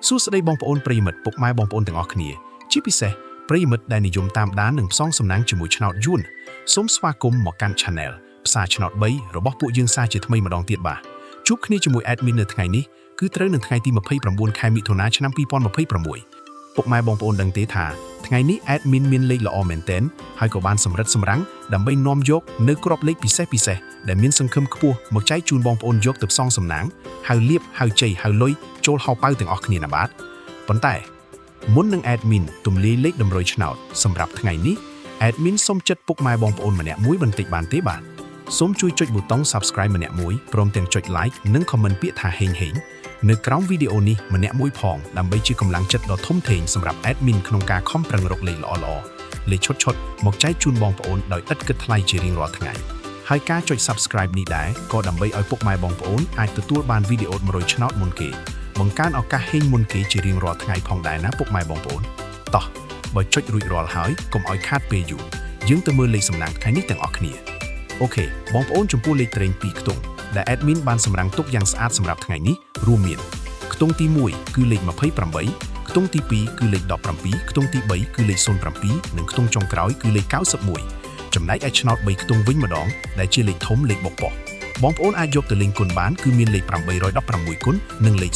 សួស្តីបងប្អូនប្រិយមិត្តពុកម៉ែបងប្អូនទាំងអស់គ្នាជាពិសេសប្រិយមិត្តដែលនិយមតាមដាននិងផ្សងសំណាងជាមួយឆ្នោតយួនសូមស្វាគមន៍មកកាន់ Channel ផ្សារឆ្នោត3របស់ពួកយើងសារជាថ្មីម្ដងទៀតបាទជួបគ្នាជាមួយ admin នៅថ្ងៃនេះគឺត្រូវនឹងថ្ងៃទី29ខែមិថុនាឆ្នាំ2026ពុកម៉ែបងប្អូនដឹងទេថាថ្ងៃនេះ admin មានលេខល្អមែនទែនហើយក៏បានសម្រិតសម្រាំងដើម្បីនាំយកនៅគ្រាប់លេខពិសេសពិសេសដែលមានសង្ឃឹមខ្ពស់មកចែកជូនបងប្អូនយកទៅផ្សងសំណាងហៅលៀបហៅជ័យហៅលុយចូលហៅប៉ៅទាំងអស់គ្នាណាបាទប៉ុន្តែមុននឹង admin ទម្លាយលេខតម្រុយឆ្នោតសម្រាប់ថ្ងៃនេះ admin សូមចិត្តពុកម៉ែបងប្អូនម្នាក់មួយបន្តិចបានទេបាទសូមជួយចុចប៊ូតុង Subscribe ម្នាក់មួយព្រមទាំងចុច Like និង Comment ពាក្យថាហេងហេងនៅក្រោមវីដេអូនេះម្នាក់មួយផងដើម្បីជាកម្លាំងចិត្តដ៏ធំធេងសម្រាប់ admin ក្នុងការខំប្រឹងរកលេខល្អៗលេខឈុតឈុតមកចែកជូនបងប្អូនដោយឥតគិតថ្លៃជារៀងរាល់ថ្ងៃហើយការចុច Subscribe នេះដែរក៏ដើម្បីឲ្យពុកម៉ែបងប្អូនអាចទទួលបានវីដេអូ100ឆ្នោតមុនគេបង្កើនឱកាសហេងមុនគេជារៀងរាល់ថ្ងៃផងដែរណាពុកម៉ែបងប្អូនតោះបើចុចរួចរាល់ហើយកុំឲ្យខាតពេលយូរយើងទៅមើលលេខសំណាងថ្ងៃនេះទាំងអស់គ្នាOK បងប្អូនចំពោះលេខត្រេង2ខ្ទង់ដែល admin បានសម្រាំងទុកយ៉ាងស្អាតសម្រាប់ថ្ងៃនេះរួមមានខ្ទង់ទី1គឺលេខ28ខ្ទង់ទី2គឺលេខ17ខ្ទង់ទី3គឺលេខ07និងខ្ទង់ចុងក្រោយគឺលេខ91ចំណែកឯឆ្នោត3ខ្ទង់វិញម្ដងដែលជាលេខធំលេខបុកប៉ុស្បងប្អូនអាចយកទៅលេងគុណបានគឺមានលេខ816គុណនិងលេខ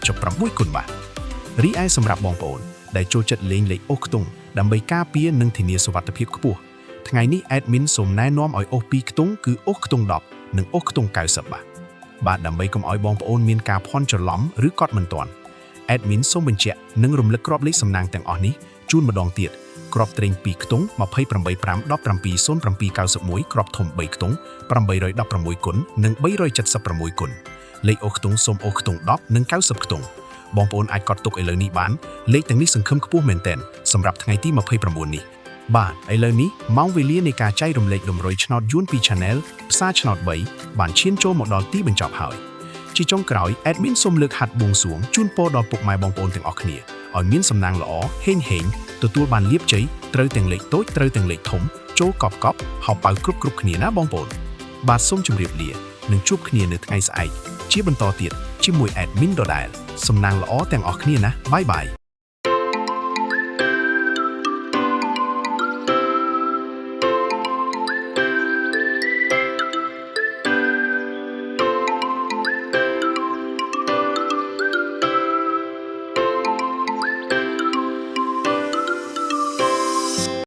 46គុណបាទរីឯសម្រាប់បងប្អូនដែលចូលចិត្តលេងលេខអូសខ្ទង់ដើម្បីការពារនិងធានាសុវត្ថិភាពខ្ពស់ថ្ងៃនេះ admin សូមណែនាំឲ្យអូស2ខ្ទង់គឺអូសខ្ទង់10និងអូសខ្ទង់90បាទបាទដើម្បីកុំឲ្យបងប្អូនមានការភ័ន្តច្រឡំឬកត់មិនទាន់ admin សូមបញ្ជាក់និងរំលឹកគ្រាប់លេខសំណាងទាំងអស់នេះជូនម្ដងទៀតគ្រាប់ត្រេង2ខ្ទង់28 5 17 07 91គ្រាប់ធំ3ខ្ទង់816គុណនិង376គុណលេខអូសខ្ទង់សូមអូសខ្ទង់10និង90ខ្ទង់បងប្អូនអាចកត់ទុកឥឡូវនេះបានលេខទាំងនេះសង្ឃឹមខ្ពស់មែនទែនសម្រាប់ថ្ងៃទី29នេះបាទឥឡូវនេះម៉ោងវេលានៃការចែករំលែកតម្រុយឆ្នោតយួនពី Channel ផ្សារឆ្នោត3បានឈានចូលមកដល់ទីបញ្ចប់ហើយជាចុងក្រោយ admin សូមលើកហັດបួងសួងជូនពរដល់ពុកម៉ែបងប្អូនទាំងអស់គ្នាឲ្យមានសំណាងល្អហេងហេងទទួលបានលាភជ័យត្រូវទាំងលេខតូចត្រូវទាំងលេខធំចូលកប់កប់ហៅប៉ៅគ្រប់គ្រប់គ្នាណាបងប្អូនបាទសូមជម្រាបលានឹងជួបគ្នានៅថ្ងៃស្អែកជាបន្តទៀតជាមួយ admin ដដែលសំណាងល្អទាំងអស់គ្នាណាbye bye.